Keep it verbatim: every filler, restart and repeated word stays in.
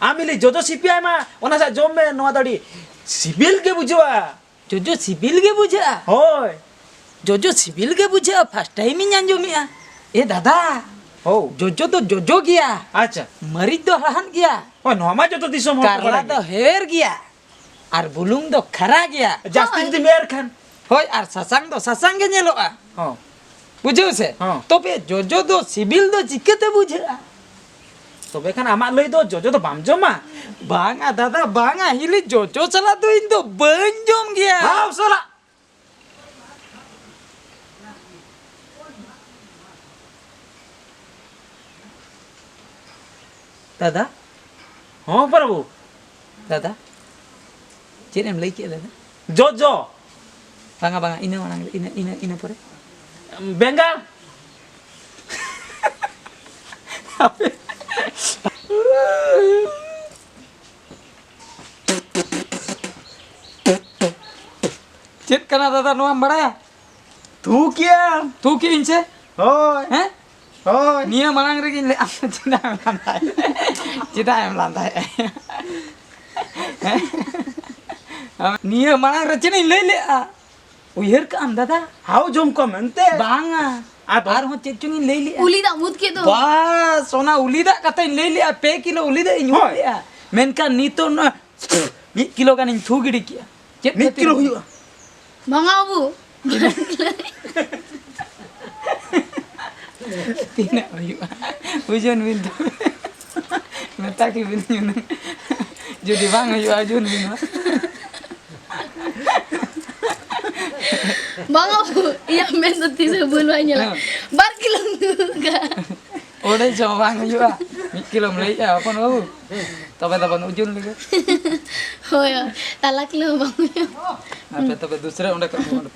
ᱟᱢ ᱦᱤᱞᱤ ᱡᱚᱡᱚ ᱥᱤᱯᱤ ᱟᱭᱢᱟ, ᱚᱱᱟ ᱥᱟᱶ ᱡᱚᱢ ᱢᱮ, ᱱᱚᱣᱟ ᱫᱚ ᱟᱹᱰᱤ ᱥᱤᱵᱤᱞ ᱜᱮ ᱵᱩᱡᱷᱟᱹᱜᱼᱟ᱾ ᱡᱚᱡᱚ ᱥᱤᱵᱤᱞ ᱜᱮ ᱵᱩᱡᱷᱟᱹᱜᱼᱟ? ᱦᱳᱭ᱾ ᱡᱚᱡᱚ ᱥᱤᱵᱤᱞ ᱜᱮ ᱵᱩᱡᱷᱟᱹᱜᱼᱟ, first time ᱤᱧ ᱟᱸᱡᱚᱢᱮᱜᱼᱟ᱾ ᱮ ᱫᱟᱫᱟ, ᱦᱳ᱾ ᱡᱚᱡᱚ ᱫᱚ ᱡᱚᱡᱚ ᱜᱮᱭᱟ᱾ ᱟᱪᱪᱷᱟ᱾ ᱢᱟᱹᱨᱤᱪ ᱫᱚ ᱦᱟᱲᱦᱟᱱ ᱜᱮᱭᱟ᱾ ᱦᱳᱭ, ᱱᱚᱣᱟ ᱢᱟ ᱡᱚᱛᱚ ᱫᱤᱥᱚᱢ ᱦᱚᱲ ᱠᱚ ᱠᱟᱨᱞᱟ ᱵᱟᱲᱟᱭ ᱫᱚ ᱜᱮᱭᱟ᱾ ᱦᱮᱣᱮᱨ ᱜᱮᱭᱟ᱾ ᱟᱨ ᱵᱩᱞᱩᱝ ᱫᱚ ᱠᱷᱟᱨᱟ ᱜᱮᱭᱟ᱾ ᱡᱟᱹᱥᱛᱤ ᱦᱳᱭ᱾ ᱡᱩᱫᱤᱢ ᱮᱨ ᱠᱷᱟᱱ᱾ ᱦᱳᱭ, ᱟᱨ ᱥᱟᱥᱟᱝ ᱫᱚ ᱥᱟᱥᱟᱝ ᱜᱮ ᱧᱮᱞᱚᱜᱼᱟ᱾ ᱦᱚᱸ᱾ ᱵᱩᱡᱷᱟᱹᱣ ᱥᱮ? ᱦᱚᱸ᱾ ᱛᱚᱵᱮ ᱡᱚᱡᱚ ᱫᱚ ᱥᱤᱵᱤᱞ ᱫᱚ ᱪᱤᱠᱟᱹᱛᱮ ᱵᱩᱡᱷᱟᱹᱜᱼᱟ? ᱛᱚᱵᱮ ᱠᱷᱟᱱ ᱟᱢᱟᱜ ᱞᱟᱹᱭ ᱫᱚ ᱡᱚᱡᱚ ᱫᱚ ᱵᱟᱢ ᱡᱚᱢᱟ? ᱵᱟᱝᱟ ᱫᱟᱫᱟ, ᱵᱟᱝᱟ, ᱦᱤᱞᱤ ᱡᱚᱡᱚ ᱥᱟᱞᱟᱜ ᱫᱚ ᱤᱧ ᱫᱚ ᱵᱟᱹᱧ ᱡᱚᱢ ᱜᱮᱭᱟ᱾ ᱦᱟᱣ ᱥᱟᱞᱟᱜ᱾ ᱫᱟᱫᱟ᱾ ᱦᱚᱸ ᱵᱟᱹᱵᱩ᱾ ᱫᱟᱫᱟ, ᱪᱮᱫ ᱮᱢ ᱞᱟᱹᱭ ᱠᱮᱫ ᱫᱟᱫᱟ? ᱡᱚᱡᱚ᱾ ᱵᱟᱝᱟ, ᱵᱟᱝᱟ, ᱤᱱᱟᱹ ᱢᱟᱲᱟᱝ ᱨᱮ, ᱤᱱᱟᱹ, ᱤᱱᱟᱹ, ᱤᱱᱟᱹ ᱯᱚᱨᱮ᱾ ᱵᱮᱸᱜᱟᱲ᱾ ᱪᱮᱫ ᱠᱟᱱᱟ ᱫᱟᱫᱟ, ᱱᱚᱣᱟᱢ ᱵᱟᱲᱟᱭᱟ? ᱛᱷᱩ ᱠᱮᱜᱼᱟᱢ᱾ ᱛᱷᱩ ᱠᱮᱜ ᱤᱧ ᱥᱮ? ᱦᱳᱭ᱾ ᱦᱮᱸ? ᱦᱳᱭ᱾ ᱱᱤᱭᱟᱹ ᱢᱟᱲᱟᱝ ᱨᱮᱜᱮᱧ ᱞᱟᱹᱭ, ᱟᱢ ᱫᱚ ᱪᱮᱫᱟᱜ ᱮᱢ ᱞᱟᱸᱫᱟᱭᱮᱫ? ᱪᱮᱫᱟᱜ ᱮᱢ ᱞᱟᱸᱫᱟᱭᱮᱫ? ᱦᱮᱸ? ᱱᱤᱭᱟᱹ ᱢᱟᱲᱟᱝ ᱨᱮ ᱪᱮᱫ ᱤᱧ ᱞᱟᱹᱭ ᱞᱮᱜᱼᱟ? ᱩᱭᱦᱟᱹᱨ ᱠᱟᱜ ᱟᱢ ᱫᱟᱫᱟ? ᱦᱟᱣ ᱡᱚᱢ ᱠᱚ ᱢᱮᱱᱛᱮ᱾ ᱵᱟᱝᱟ᱾ ᱟᱫᱚ? ᱟᱨᱦᱚᱸ ᱪᱮᱫ ᱪᱚᱝ ᱤᱧ ᱞᱟᱹᱭ ᱞᱮᱜᱼᱟ? ᱩᱞᱤ ᱫᱟᱜ ᱢᱩᱫ ᱠᱮᱫ ᱫᱚ᱾ ᱵᱟᱥ, ᱚᱱᱟ ᱩᱞᱤ ᱫᱟᱜ ᱠᱟᱛᱷᱟᱧ ᱞᱟᱹᱭ ᱞᱮᱜᱼᱟ᱾ ᱯᱮ ᱠᱤᱞᱳ ᱩᱞᱤ ᱫᱟᱜ ᱤᱧ ᱦᱩᱭ ᱞᱮᱜᱼᱟ᱾ ᱢᱮᱱᱠᱷᱟᱱ ᱱᱤᱛᱚᱜ ᱱᱚᱣᱟ ᱢᱤᱫ ᱠᱤᱞᱳ ᱜᱟᱱᱤᱧ ᱛᱷᱩ ᱜᱤᱰᱤ ᱠᱮᱜᱼᱟ᱾ ᱪᱮᱫ ᱢᱤᱫ ᱠᱷᱟᱹᱛᱤᱨ ᱠᱤᱞᱳ ᱦᱩᱭᱩᱜᱼᱟ? ᱵᱟᱝᱟ ᱵᱟᱹᱵᱩ᱾ ᱛᱤᱱᱟᱹᱜ ᱦᱩᱭᱩᱜᱼᱟ? ᱳᱡᱚᱱ ᱵᱤᱱ ᱛᱚᱵᱮ᱾ ᱢᱮᱛᱟ ᱠᱤᱱ ᱵᱤᱱ ᱦᱩᱱᱟᱹᱝ᱾ ᱡᱩᱫᱤ ᱵᱟᱝ ᱦᱩᱭᱩᱜᱼᱟ, ᱳᱡᱚᱱ ᱵᱤᱱ ᱢᱟ᱾ ᱵᱟᱝᱟ ᱵᱟᱹᱵᱩ, ᱤᱧᱟᱹᱜ ᱢᱮᱱ ᱫᱚ ᱛᱤᱥ ᱦᱚᱸ ᱵᱷᱩᱞ ᱵᱟᱭ ᱧᱮᱞᱟ᱾ ᱦᱮᱸ᱾ ᱵᱟᱨ ᱠᱤᱞᱳ ᱫᱩᱲᱩᱵ ᱠᱟᱜᱼᱟ᱾ ᱚᱸᱰᱮ ᱪᱚ ᱵᱟᱝ ᱦᱩᱭᱩᱜᱼᱟ᱾ ᱢᱤᱫ ᱠᱤᱞᱳᱢ ᱞᱟᱹᱭᱮᱜᱼᱟ ᱦᱚᱯᱚᱱ ᱵᱟᱹᱵᱩ᱾ ᱛᱚᱵᱮ ᱫᱚᱵᱚᱱ ᱳᱡᱚᱱ ᱞᱮᱜᱮ᱾ ᱦᱳᱭ, ᱦᱳᱭ᱾ ᱛᱟᱞᱟ ᱠᱤᱞᱳ ᱦᱚᱸ ᱵᱟᱝ ᱦᱩᱭᱩᱜᱼᱟ᱾ ᱟᱯᱮ ᱛᱚᱵᱮ ᱫᱩᱥᱨᱟᱹ ᱚᱸᱰᱮ ᱠᱷᱚᱱ ᱵᱚᱱ